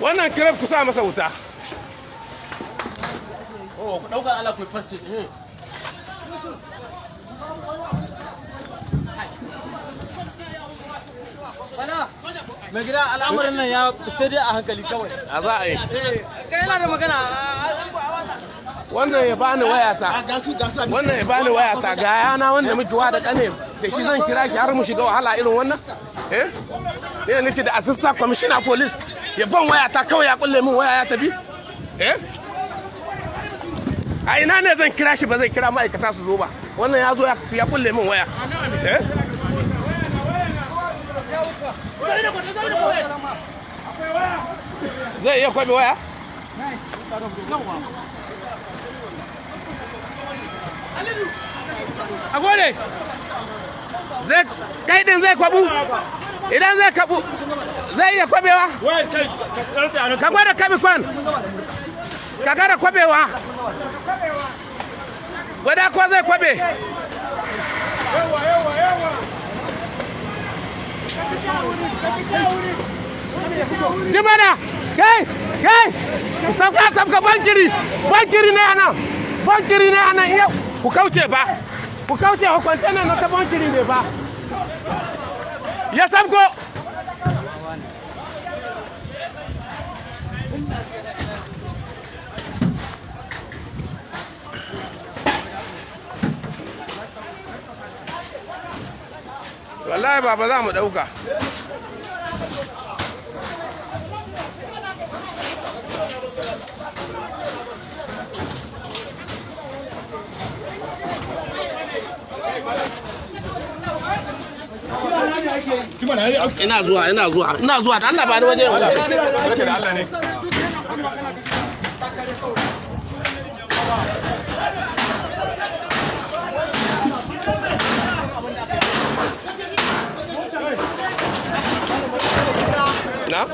Wannan kiref ku sa masa wuta. Oh, ku dauka Allah ku fasti. Bala, mai gida, al'amarin nan ya sai dai a hankali kawai. A za a yi. Kai yana da magana. Wannan ya bani wayata. Wannan ya bani wayata, ga yana wanda muke wa da kane da shi, zan kira shi har mu shiga wahala irin wannan. Eh? Ne nake da assistant commissioner police, ya ban wayata kawai, ya kulle min waya ya tafi. Eh? A ina ne zan kira shi? Ba zai kira ma'aikata su zo ba. Wannan ya zo ya kulle min waya. Eh? Zai iya kwabe waya? A gode. Zai kai din, zai kwabu. Idan zai kabu, zai iya kwabewa. Ka gwada kabi kwan, ka gwada kwabewa, gwada ko zai kwabe. Jimana, kai kai, sauka sauka. Bankiri, bankiri ne anan, bankiri ne anan. Iya ku kauce ba, ku kauce. Hukunce nan na ta bankiri ne ba ya sabko. Wallahi baba, za mu dauka. Ina zuwa, ina zuwa, ina zuwa. Da Allah ba ni waje in wuce. Na?